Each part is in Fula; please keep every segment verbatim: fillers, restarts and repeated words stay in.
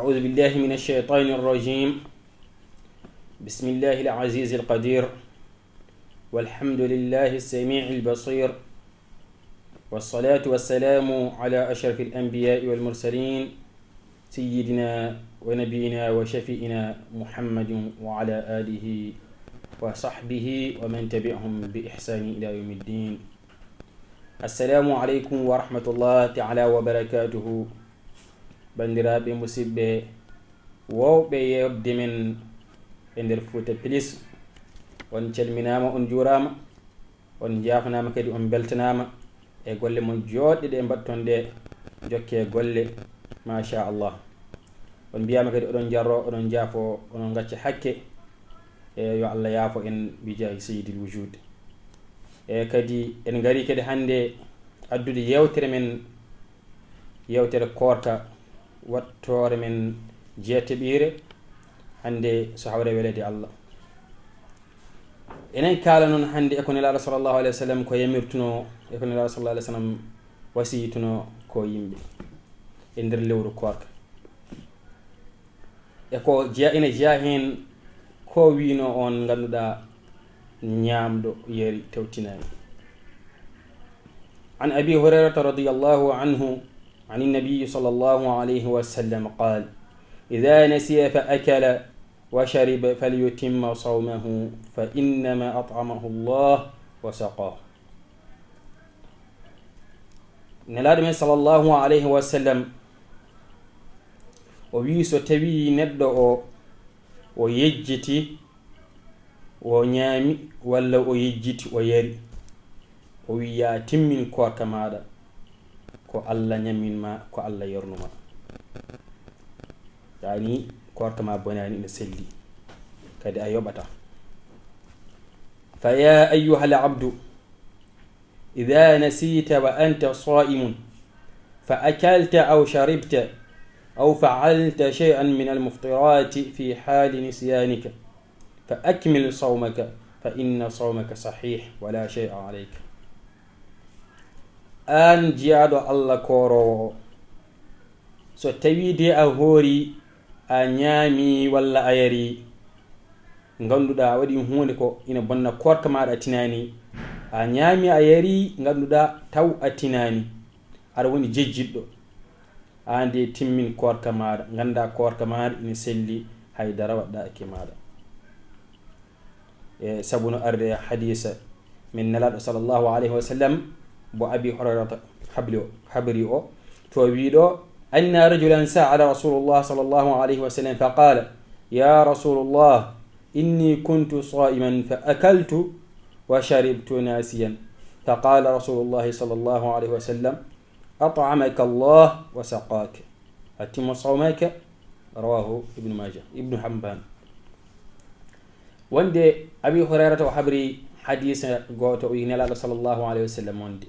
أعوذ بالله من الشيطان الرجيم. بسم الله العزيز القدير. والحمد لله السميع البصير. والصلاة والسلام على أشرف الأنبياء والمرسلين سيدنا ونبينا وشفيعنا محمد وعلى آله وصحبه ومن تبعهم بإحسان إلى يوم الدين. السلام عليكم ورحمة الله تعالى وبركاته. Banndiraaɓe musidɓe woowɓe yeeɓde men e nder Fouta Plus, on calminaama, on njuuraama, on njaafnaama kadi, on mbeltanaama e golle mon joɗɗe ɗe mbaɗton ɗe. Jokke golle, machallah. On mbiyaama kadi oɗon njarro, oɗon njaafo, oɗon ngacca hakke. E yo Allah yaafo en bi jaahi Sayyidil Wujuud. E kadi en ngari kadi hannde addude yeewtere men, yeewtere koorka, wattoore men jeetaɓiire, hannde so hawre weleede Allah. Enen kaala noon hannde e ko Nelaaɗo sallallahu alayhi wa sallam ko yamirtunoo, e ko Nelaaɗo sallallahu alayhi wa sallam wasiyitunoo ko yimɓe e nder lewru koorka. E ko jeya, ina jeya heen ko wiino on ngannduɗaa ñaamɗo yari tawtinaani. عن أبي هريرة رضي الله عنه عن النبي صلى الله عليه وسلم قال: إذا نسي فأكل وشرب فليتم صومه فإنما أطعمه الله وسقاه. Nelaaɗo men sallallahu alayhi wa sallam, o wii, so tawii neɗɗo o, o yejjiti, o ñaami, walla o yejjiti, o yari, o wii, yaa timmin koorka maaɗa, ko Allah ñammin ma, ko Allah yarnu ma. Yaani, koorka ma bonaani, ina selli, kadi a yoɓata. فيا أيها العبد، إذا نسيت وأنت صائم فأكلت أو شربت أو فعلت شيئا من المفطرات في حال نسيانك فأكمل صومك فإن صومك صحيح ولا شيء عليك. Aan jiyaaɗo Allah kooroowo o, so tawii de a hoori, a ñaami walla a yari, ngannduɗaa a waɗi huunde ko ina bonna koorka maaɗa, a tinaani, a ñaami a yari, ngannduɗaa taw a tinaani, aɗa woni jejjitɗo, aan de timmin koorka maaɗa, nganndaa koorka maaɗa ina selli, hay dara waɗɗaaki e maaɗa. E sabu no arde hadiisa men Nelaaɗo sallallahu alayhi wa sallam, bo Abi Hurayrata habli o, habri o, to wiiɗo, أن رجلا سأل رسول الله صلى الله عليه وسلم فقال: يا رسول الله، إني كنت صائما فأكلت وشربت ناسيا، فقال رسول الله صلى الله عليه وسلم: أطعمك الله وسقاك، أتم صومك. رواه ابن ماجه، ابن حبان. Wonde Abi Hurayrata o habri hadiisa gooto, o wiyi Nelaaɗo sallallahu alayhi wa sallam wonde,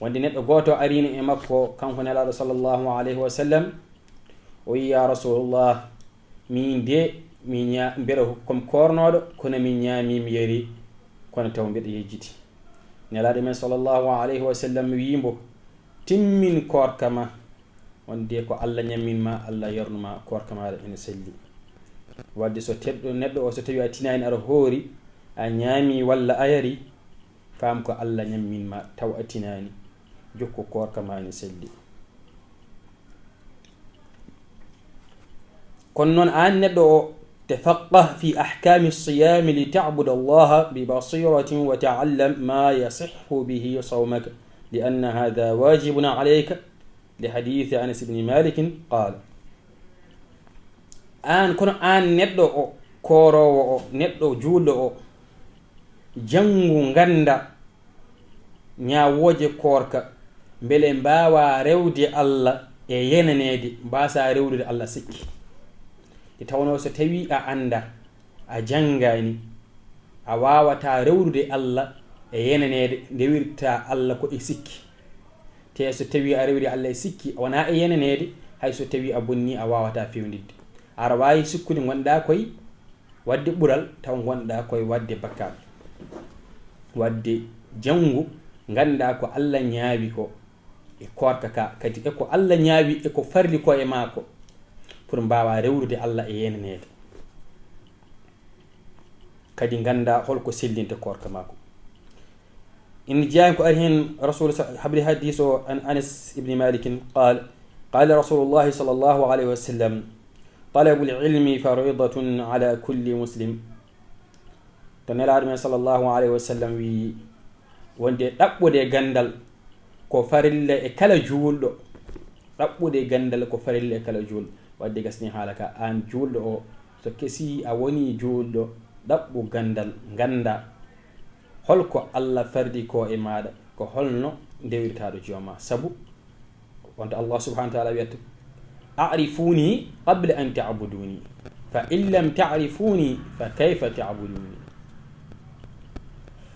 wonde neɗɗo gooto ariino e makko, kanko Nelaaɗo sallallahu alayhi wa sallam, o wiyi, yaa Rasuulullah, miin de mi ña-, mbeɗa komi koornooɗo, kono mi ñaami, mi yari, kono taw mbeɗa yejjiti. Nelaaɗo men sallallahu alayhi wa sallam wiyi mbo, timmin koorka ma, wonde ko Allah ñammin ma, Allah yarnu ma, koorka maaɗa ene selli. Wadde so teɗɗo, neɗɗo o, so tawi a tinaani, aɗa hoori, a ñaami walla a yari, faam ko Allah ñammin ma, taw a tinaani, jokku koorka ma ene selli. Kono noon aan neɗɗo o, تفقه في أحكام الصيام لتعبد الله ببصيرة وتعلم ما يصح به صومك، لأن هذا واجب عليك، لحديث أنس بن مالك قال. Aan, kono aan neɗɗo o, kooroowo o, neɗɗo juulɗo o, janngu, ngannda ñaawooje koorka, mbele mbaawaa rewde Allah e yenaneede, mbaasaa rewrude Allah sikki. Nde tawnoo so tawii a anndaa, a janngaani, a waawataa rewrude Allah e yenaneede, ndewirtaa Allah ko e sikki. Te so tawii a rewri Allah e sikki, wonaa e yenaneede, hay so tawii a bonnii, a waawataa fewnitde. Aɗa waawi sikkude ngonɗaa koy waɗde ɓural, taw ngonɗaa koy waɗde bakkaat. Wadde janngu, nganndaa ko Allah ñaawi ko e koorka ka, kadi e ko Allah ñaawi e ko farli ko e maa ko. pour mbaawa rewrude Allah e yeenaneede. Kadi ngannda holko sellinte koorka makko. Ina jeyaa ko ari heen Rasul sa-, habri hadis o an Anas ibn Malik, qal, qala Rasulullahi sallallahu alayhi wa sallam, talabul ilmi faridatun ala kulli muslim. To Nelaaɗo men sallallahu alayhi wa sallam wi wonde ɗaɓɓude ganndal ko farilla e kala juulɗo. Ɗaɓɓude ganndal ko farilla e kala juulɗo. Wadde gasni haala ka, aan juulɗo o, so kesi a woni juulɗo, ɗaɓɓu ganndal, ngannda holko Allah fardi ko e maaɗa, ko holno ndewirtaɗo jooma. Sabu wonta Allah subhanahu wa ta'ala wiyata, "A'rifuni qabla an ta'buduni, fa in lam ta'rifuni, fa kayfa ta'buduni?"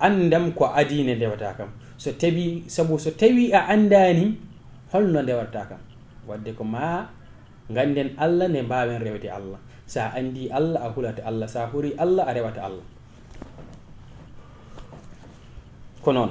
Anndam ko adii nde ndewata kam. So tawi, sabu so tawi a anndaani, holno ndewata kam? Wadde ko ma ngannden Allah nde mbaawen rewde Allah. Sa anndi Allah, a hulata Allah. Sa huri Allah, a rewata Allah. Ko noon.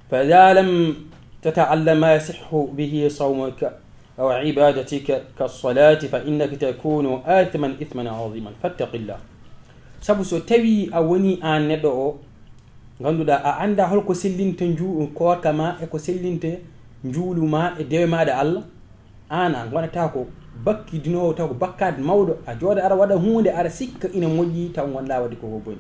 Fa idha lam tata'allam ma yasihhu bihi sawmuka aw ibadatika kassalati fa innaka takunu athiman ithman aziman. Fattaqillah. Sabu so tawi a woni aan neɗɗo o, ngannduɗaa a annda holko sellinta nju-, koorka ma e ko sellinta njuulu ma e dewe maaɗa Allah, aan a wonata ko bakkidinoowo, taw ko bakkaat mawɗo, a jooɗa aɗa waɗa huunde, aɗa sikka ina moƴƴi, taw ngonɗaa waɗde ko ko boni.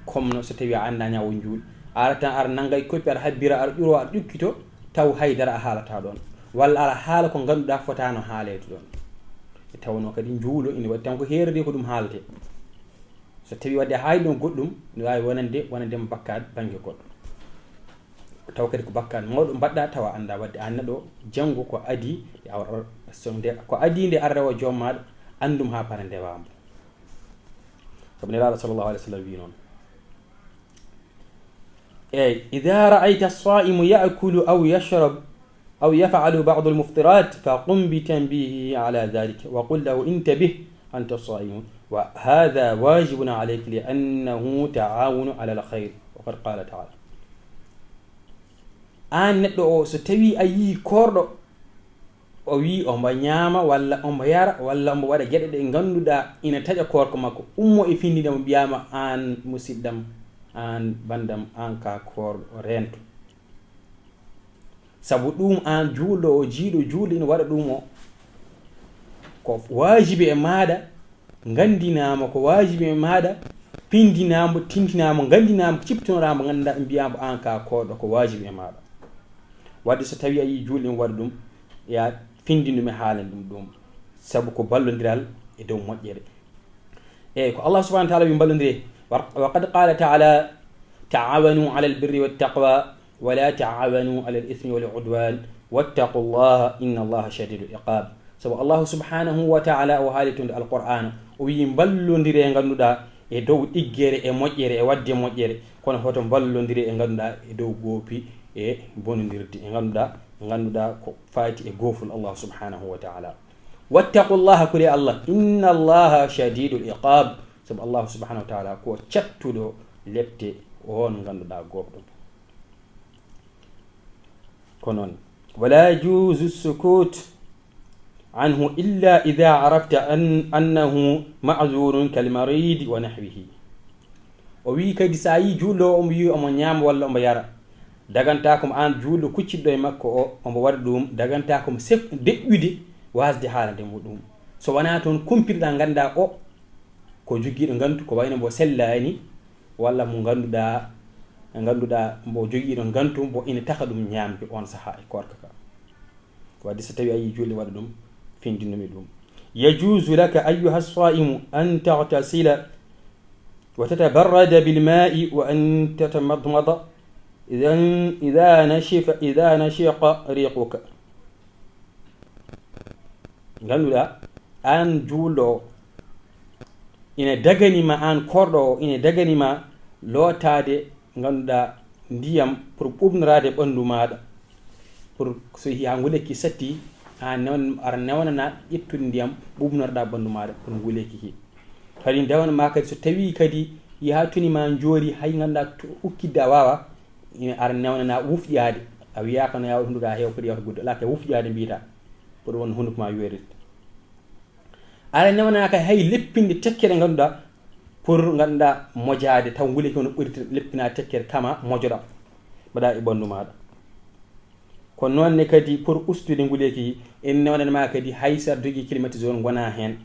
Comme no so tawi a annda ñawo njuul, a ara tan aɗa nannga e koppi, aɗa habbira, aɗa ƴuro, aɗa ƴukkito, taw haydara a haalata ɗoon. Walla aɗa haala ko ngannduɗaa fotaano haaleede ɗoon. E tawnoo kadi njuulo ina waɗi tan ko heerde ko ɗum haalate. So tawi wadde haali ɗum goɗɗum, ne waawi wonande, wonande mo bakkaat bannge goɗɗo. Taw kadi ko bakkaat mawɗo mbaɗɗa, tawa annda wadde aan neɗɗo janngo ko adii, a wa-, so nde, ko adii nde ar rewa joom maaɗa, anndum haa para ndewa mbo. Sabu Nelaaɗo sallallahu alayhi wa sallam wi noon. Eey, idha ra'ayta as-sa'imu ya'kulu aw yashrab aw yaf'alu ba'd al-muftirat, fa qum bi tanbihihi ala dhalik, wa qul lahu, "Intabih, anta sa'im, wa hadha wajibun alayk li annahu ta'awunu ala al-khayr." Wa qad qala ta'ala. Aan neɗɗo o, so tawi a yii koorɗo, o wi omo ñaama, walla omo yara, walla omo waɗa geɗe ɗe ngannduɗaa ina taƴa koorka makko, ummo e findinde mo, mbiyaama, "Aan musidɗam, aan banndam, aan ka koorɗo, reento." Sabu ɗum aan juulɗo o, jiiɗo juulɗo ina waɗa ɗum o, ko waajibi e maaɗa, nganndinaama ko waajibi e maaɗa, pinndinaama, tintinaama, nganndinaama ko ciptinoɗaa mo, ngannduɗaa, mbiyaama aan ka koorɗo ko waajibi e maaɗa. Wadde so tawi a yii juulɗo ina waɗa ɗum, ya pinndin ɗum e haalan ɗum ɗum. Sabu ko ballondiral e dow moƴƴere. Eey, ko Allah subhanahu wa ta'ala wi mballondire. Wa, wa qad qala ta'ala, "Ta'awanu ala al-birri wat taqwa, wa la ta'awanu ala al-ithmi wal udwan, wattaqullaha, inna Allaha shadidul iqab." Sabu Allah subhanahu wa ta'ala o haali tun Alqur'ana, o wi mballondire ngannduɗaa e dow ɗiggere e moƴƴere e waɗde moƴƴere, kono hoto mballondire e ngannduɗaa e dow goopi e bonondirde e ngannduɗaa, ngannduɗaa ko faati e goofol Allah subhanahu wa ta'ala. Wattaqullaha, kule Allah, inna Allaha shadidul iqab, sabu Allah subhanahu wa ta'ala ko cattuɗo lepte, on ngannduɗaa goofɗo. Ko noon, wala yajuzu sukut anhu illa idha arafta an-, annahu ma'zurun kal marid wa nahwihi. O wi kadi, so a yii juulɗo o, omo yii omo ñaama walla omo yara, dagantaa ko mo aan juulɗo kucciɗɗo e makko o, omo waɗa ɗum, dagantaa ko mo sef-, deƴƴude waasde haalande mo ɗum. So wonaa toon kumpitoɗaa, nganndaa o ko jogiiɗo ngantu, ko wayno mbo sellaani, walla mo ngannduɗaa, ngannduɗaa mbo jogiiɗo ngantu, mbo ina taka ɗum ñaamde on sahaa e koorka ka. Wadde so tawi a yii juulɗo waɗa ɗum, findinumi ɗum. Yajuzu laka ayyuha as-sa'imu an taghtasila wa tatabarrada bil ma'i wa an tatamadmada idha, idha nashifa, idha nashiqa riquka. Ngannduɗaa, aan juulɗo o, ina dagani ma, aan koorɗo o, ina dagani ma lootaade, ngannduɗaa, ndiyam pour ɓuuɓnoraade ɓanndu maaɗa, pour so yii haa nguleyki satti, haa newn-, aɗa newnanaa ƴettude ndiyam ɓuuɓnorɗaa ɓanndu maaɗa pour nguleyki ki. Kadi ndewana ma kadi, so tawii kadi yii haa tuni ma njoori, hay ngannduɗaa to ukkitde a waawaa, ina aɗa newnanaa wufƴaade. A wiyaaka no yaawa hunduko haa heewa, foti yawta gudde. Alaa, ko wufƴaade mbiyata. Ko ɗum woni hunduko ma yorirta. Ara newanaaka hay leppinde tekkere ngannduɗaa, pour ngannduɗaa mojaade, taw nguleyki o no ɓuri leppina tekkere kama mojoɗa, mbaɗa e ɓanndu maaɗa. Ko noon ne kadi pour ustude nguleyki, en newananma kadi hay so aɗa jogii climatiseur ngona heen,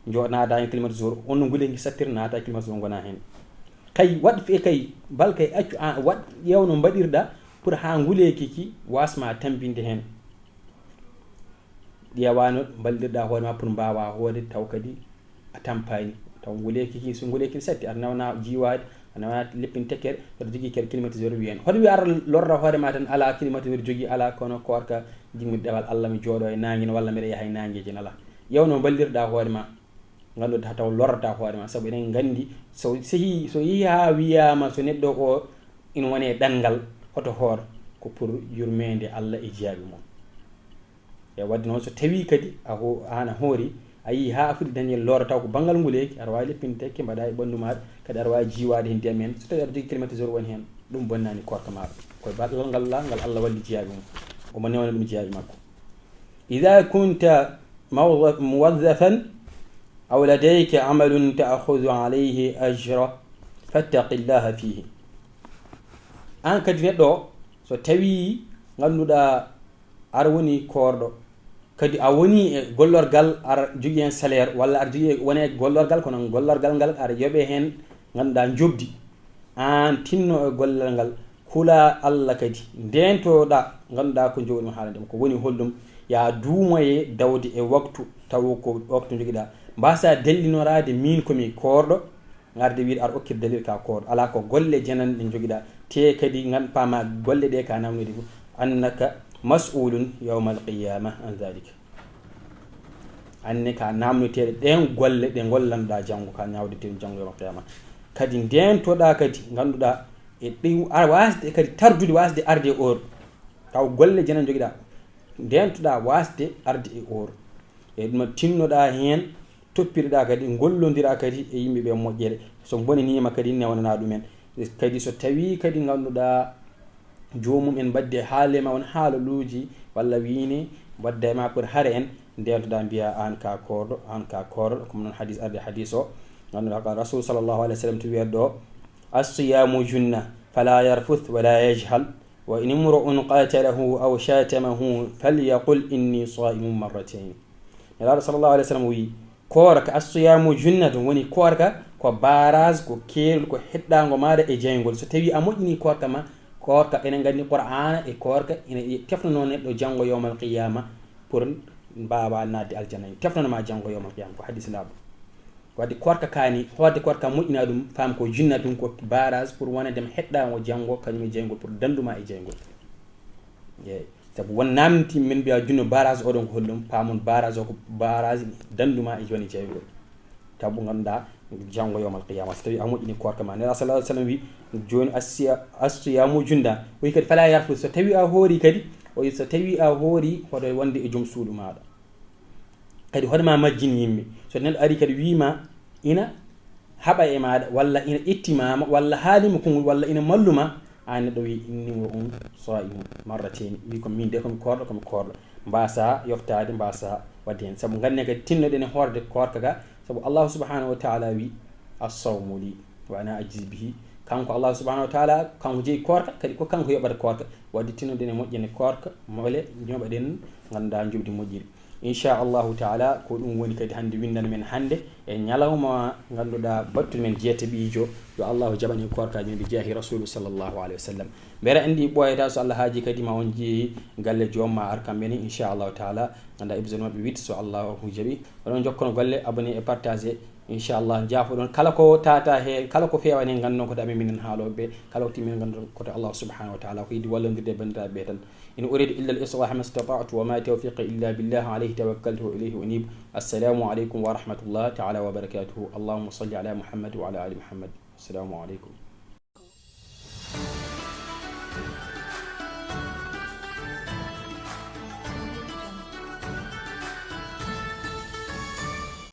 jooɗa naata heen climatiseur, on no nguleyki sattir naata climatiseur ngona heen. Kay waɗ fe kay, bal kay accu a waɗ ƴeew no mbaɗirɗa pour haa nguleyki ki wasma tambinde heen. Ƴeewano mballirɗa hoore ma pour mbaawa hoore taw kadi a tampaani. Taw nguleyki ki, so nguleyki ne satti, aɗa nawana jiiwaade, aɗa nawana leppin tekkere, aɗa jogii kadi climatiseur wiyen. Hoto wi ara lorra hoore ma tan, ala climatiseur jogii, ala kono koorka jimmi ɗewal Allah mi jooɗo e naange walla mbiɗa yaha e naangeeji nala. Ƴeewno mballirɗa hoore ma, ngannduɗa taw lorrata hoore ma. Sabu eɗen nganndi so sehi, so yehi haa wiyaama so neɗɗo o ina wone ɗanngal, hoto hoor, ko pour yurmeende Allah e jiyaaɓe mum. E waɗde noon, so tawii kadi a ho-, aan a hoori, a yii haa a fuɗi dañde lorra taw ko banngal nguleyki, aɗa waawi leppinde tekke mbaɗa e ɓanndu maaɗa, kadi aɗa waawi jiiwaade heen ndiyam heen. So tawii aɗa jogii climatiseur woni heen, ɗum bonnaani koorka maaɗa. Ko e ballal ngal la, ngal Allah walli jiyaaɓe mum. Omo newna ɗum jiyaaɓe makko. إذا كنت موظ-، موظفا أو لديك عمل تأخذ عليه أجرا فاتق الله فيه. Aan kadi neɗɗo o, so tawii ngannduɗaa aɗa woni koorɗo, kadi a woni e gollorgal, aɗa jogii heen salaire, walla aɗa jogii, woni e gollorgal, kono gollorgal ngal aɗa yoɓee heen, ngannduɗaa njoɓdi, aan tinno e gollal ngal, kula Allah kadi, ndeentoɗaa, ngannduɗaa ko jowɗi ma haalande ɗum, ko woni holɗum, ya duumoye dawde e waktu, taw ko waktu njogiɗaa, mbasa dellinoraade min ko mi koorɗo, ngarde wiide aɗa okkir dalil ka koorɗo. Alaa ko golle jananɗe njogiɗaa. Te kadi ngan paama golle ɗe ka namnodi ko annaka mas'ulun yawmal qiyama an dhalika. Anne ka namnoteɗe ɗen golle ɗe gollanɗa janngo ka ñawdeteɗum janngo yawmal qiyama. Kadi ndentoɗa kadi ngannduɗa e ɗi a wasde kadi tardude wasde arde e or. Taw golle jananɗe njogiɗa. Ndentoɗa wasde arde e or. E ɗum tinnoɗa heen toppiriɗa kadi, ngollondira kadi e yimɓe ɓe moƴƴere. So bonaniima kadi newnana ɗumen. Kadi so tawii kadi ngannduɗaa joomum en mbaɗde haale ma on haalaluuji walla wiine mbaɗda e ma pour hare en, ndeentoɗaa mbiya aan ka koorɗo, aan ka koorɗo. Ko noon hadis arde hadis o. Ngannduɗaa ka Rasul sallallahu alayhi wa sallam to wiyat ɗo, "As-siyaamu junna, fala yarfuth wala yajhal." "Wa in imru'un qatalahu aw shatamahu falyaqul inni sa'imun marratayn." Nelaaɗo sallallahu alayhi wa sallam o wi, koorka, "As-siyaamu junnatun", woni koorka ko barrage, ko keerol, ko heɗɗaango maaɗa e jeyngol. So tawii a moƴƴini koorka ma, koorka, enen nganndi Qur'aana e koorka ina tefnanoo neɗɗo janngo yawmal qiyaama pour mbaawa naatde aljanna. Tefnanoo ma janngo yawmal qiyaama, ko hadis laaɓɗo. Wadde koorka kaani, hoorde koorka moƴƴina ɗum, faam ko junna ɗum, ko barrage pour wonande mi heɗɗaango janngo, kañum e jeyngol pour dannduma e jeyngol. Eey, sabu won namti min mbiya junno barrage oɗon ko holɗum, paamon barrage o ko barrage dannduma e jooni jeyngol. Tabu ngannduɗaa janngo yawmal qiyama, so tawii a moƴƴini koorka ma. Nela sallallahu alayhi wa sallam wi, jooni assiya-, assiyamu junna. O wi kadi fala yarfu, so tawii a hoori kadi, o wi so tawii a hoori, hoto wonde e joom suudu maaɗa. Kadi hoɗema majjin yimɓe. So neɗɗo ari kadi wiima ina haɓa e maaɗa, walla ina ƴettimaama, walla haalima konngol, walla ina malluma, aan neɗɗo wi, "Inni imru'un sa'imun marratayn." Wi, "Ko min de ko mi koorɗo, ko mi koorɗo." Mbasa yoftaade, mbasa waɗde heen. Sabu ngannden kadi tinnoɗen e hoorde koorka ka. Sabu Allahu subhanahu wa taala wi, "As-sawmu li wa ana ajzi bihi." Kanko Allahu subhanahu wa taala, kanko jeyi koorka, kadi ko kanko yoɓata koorka. Wadde tinnoɗen e moƴƴere koorka, mole, njoɓaɗen, ngannduɗaa njoɓdi moƴƴiri. Inchallahu taala, ko ɗum woni kadi hannde winndande men hannde e ñalawma ngannduɗaa battuɗo men jeetaɓiijo, yo Allahu jaɓan en koorkaaji men bi jaahi Rasulu sallallahu alayhi wa sallam. Mbere anndi ɓooyata, so Allah haaji kadi ma on jeeyi galle joom ma ar kamɓe ni, inchallahu taala, ngannduɗaa épisode maɓɓe huit, so Allahu jaɓi. Oɗon jokkono golle, abonné e partagé, inchallah, jaafoɗon kala ko tata he, kala ko feewani he, ngannduɗon ko to amen minen haalooɓe, kala ko timmin ngannduɗon ko to Allah subhanahu wa taala, ko yiɗi wallondirde e banndiraaɓe ɓe tan. إن أريد إلا الإصلاح ما استطعت وما توفيقي إلا بالله عليه توكلت وإليه أنيب. السلام عليكم ورحمة الله تعالى وبركاته. اللهم صل على محمد وعلى آل محمد. السلام عليكم.